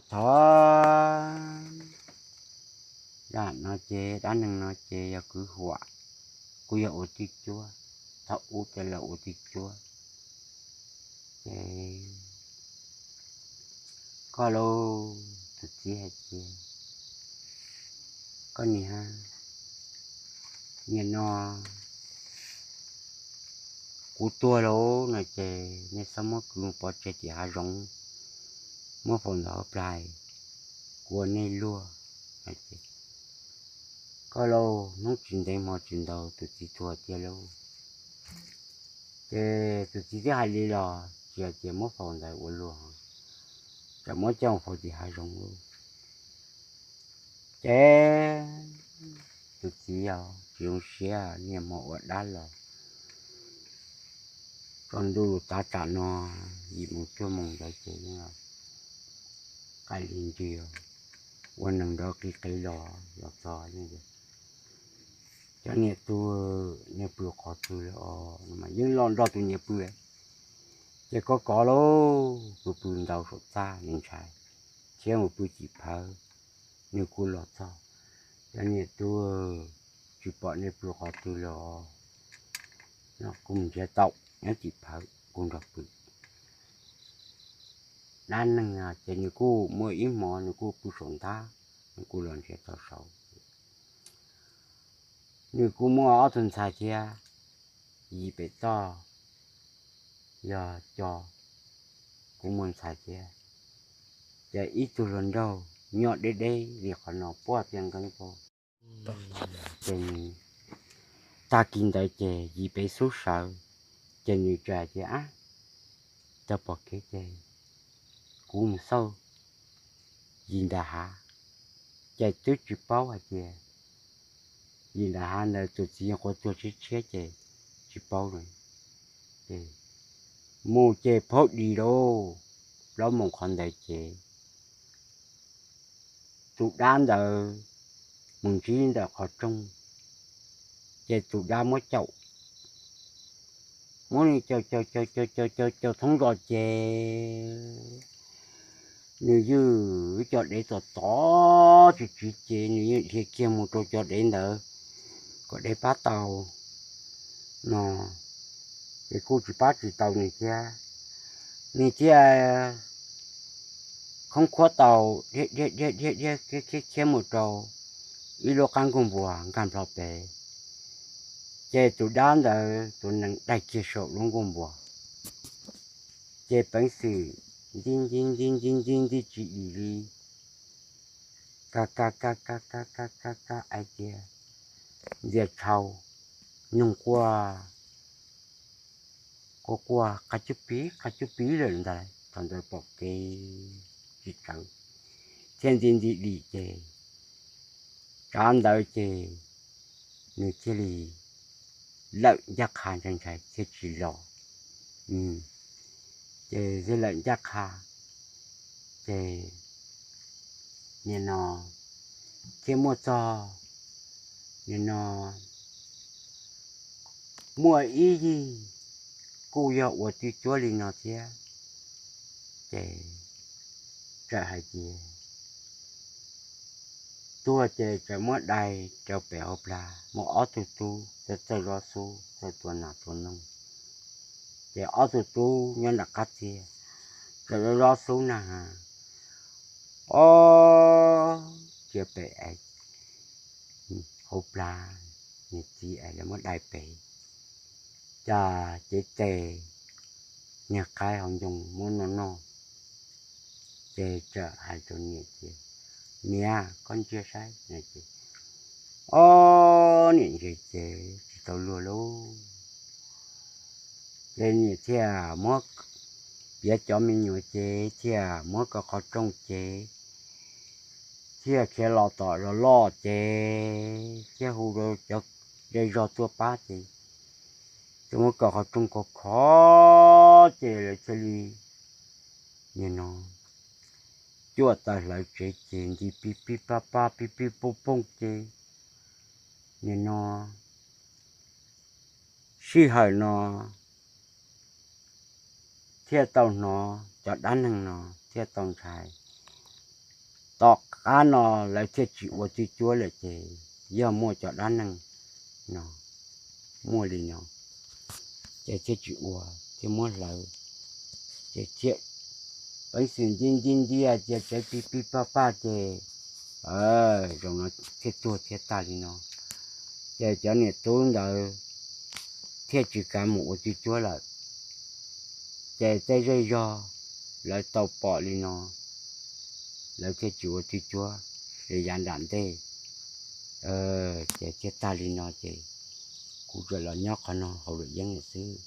Thov zam no ces dab neeg no ces yog kwv huam, kuj yog ua tij cuab, thaum ub ces los ua tij cuab. Ces koj lauj, tus txiv hais tias, koj niam, nim no kuv tuag lawm no ces nej txhob muab kuv mus pov tseg tim hav zoov, muab faus ntawm hauv plais, kuv ua nej luag. Koj lauj, hnub tsis ntev hmo tsis ntau tus txiv tuag tiag lauj. Ces tus txiv twb hais li los tsis hais tias muab faus ntawd ua luag, tseem muab coj faus tim hav zoov lauj. Ces tus txiv os tsis zoo siab, niaj hmo ua dab los txog ntuj tav tsam no yim moos cuaj moos ntawd ces qaij li ntiag, ua neeg nrov qis qev los los txog, cov niam tub, nej pw qhov twg lawm os? Yeej los nrog tus niam pw. Ces koj kov lauj, pw pw ntau saum txaj li ntshai, thiab mus pw cim phawv, nws kuj los txog. Cov niam tub, tsis pom nej pw qhov twg los, kuv mus nrhiav tau nyob cim phawv kuv nrog pw. Dab neeg ces nws kuj muaj ib hmo nws kuj pw saum ntab, nws kuj los nrhiav tau saud. Nws kuj muaj ob tug ntxhais thiab, yim pem toj yog co, kuj muaj ntxhais thiab. Ces ib tug hluas nraug nyob deb deb li qhov no puag tiaj nqeeb pag. Ces nws, tag kis ntawd ces yim pem xub sawv, ces nws txawm hais tias, ab, tau pom kev ces kuv mus xauj yim nram hav. Ces twb tsis paub hais tias yim nram hav ntawd tus txiv nyuam qhuav tuag tshiab tshiab ces tsis paub lawm. Ces mus ces phaub dis lauj, plaub moos qhov ntawd ces tus dab ntawd mus ntsib ntawm qhov rooj, ces tus dab muab caum, muab nws caum caum caum caum caum caum thoob zos ces nws ywj cov dev tom tod tsis tsiv ces nws yeej dhia kiag mus rau cov dev ntawd kom dev pab tau no, ces kuj tsis pab tsis tau nws thiab. Nws thiaj khoob khuab tau dhia dhia dhia dhia khiab khiab mus rau ib lub qab nkuaj npuas nkag nplho pem. Ces tus dab ntawd tus nees daig kiag saum lub nkuaj npuas, ces peev xwm nti nti nti nti nti nti tsis dim li, ka ka ka ka ka ka ka ka ais tias ntxias tshau, noog quaj quaj quaj qab cub pib qab cub pib lawm ntag. Thaum ntawd pom kev tsis tseev, thiaj nti nti dim ces tsav ntawd ces nws thiaj li lawm ncaj qha ntshai ntshai thiaj tsis los. Ces thiaj lawm ncaj qha, ces nim no thiaj muaj txog, nim no muaj ib yig kuj yog ua tij cuab li no thiab. Ces txawm hais tias tuag ces txawm muab dai rau pem hauv plag, muaj ob tug tub txawj txawj zov xub txawj tua nas tua noog. Ces ob tug tub nyob nram qab txiag txawm zov zov xub na has, ob txiav pem hauv plag, niag txiv es lawv muab dai pem, cas cev tes, niag qaib hauv ncoo muab noj noj. Ces txawm hais rau niam tias, niam, koj ntsia saib. Ces ob niam ntsia ces tsis tau luag lauj. Ces niam thiaj muab piav cov me nyuam ces thiaj muab kaw qhov rooj ces thiaj khiav los tom zos loj ces thiaj hu rau cov zej zog tuaj pab ces thiaj muab kaw qhov rooj khov kho ces lawv thiaj li, nim no cuaj taw hlawv tsev ces nti pib pib pab pab pib pib pooj pooj ces nim no sij hawm no thiaj tau hnov cov dab neeg no thiaj tau ntshai. Tom qab no lawv thiaj tsis ua tij cuab lawm ces yog muaj cov dab neeg no muaj li no, ces thiaj tsis ua, thiaj muab hlawv, ces thiaj peev xwm nti nti ntiag ces tsev pig pig paj paj ces zoo no thiaj tuag thiaj tag li no. Ces cov niam tub ntawd thiaj tsis kam mus ua tij cuab lawm. Ces tej zej zog lawv tau pom li no, lawv thiaj tsis ua tij cuab li yav nram ntej. Ces thiaj tag li no ces kuv tsuas los nyob qhov no haus luam yeeb lawm xwb.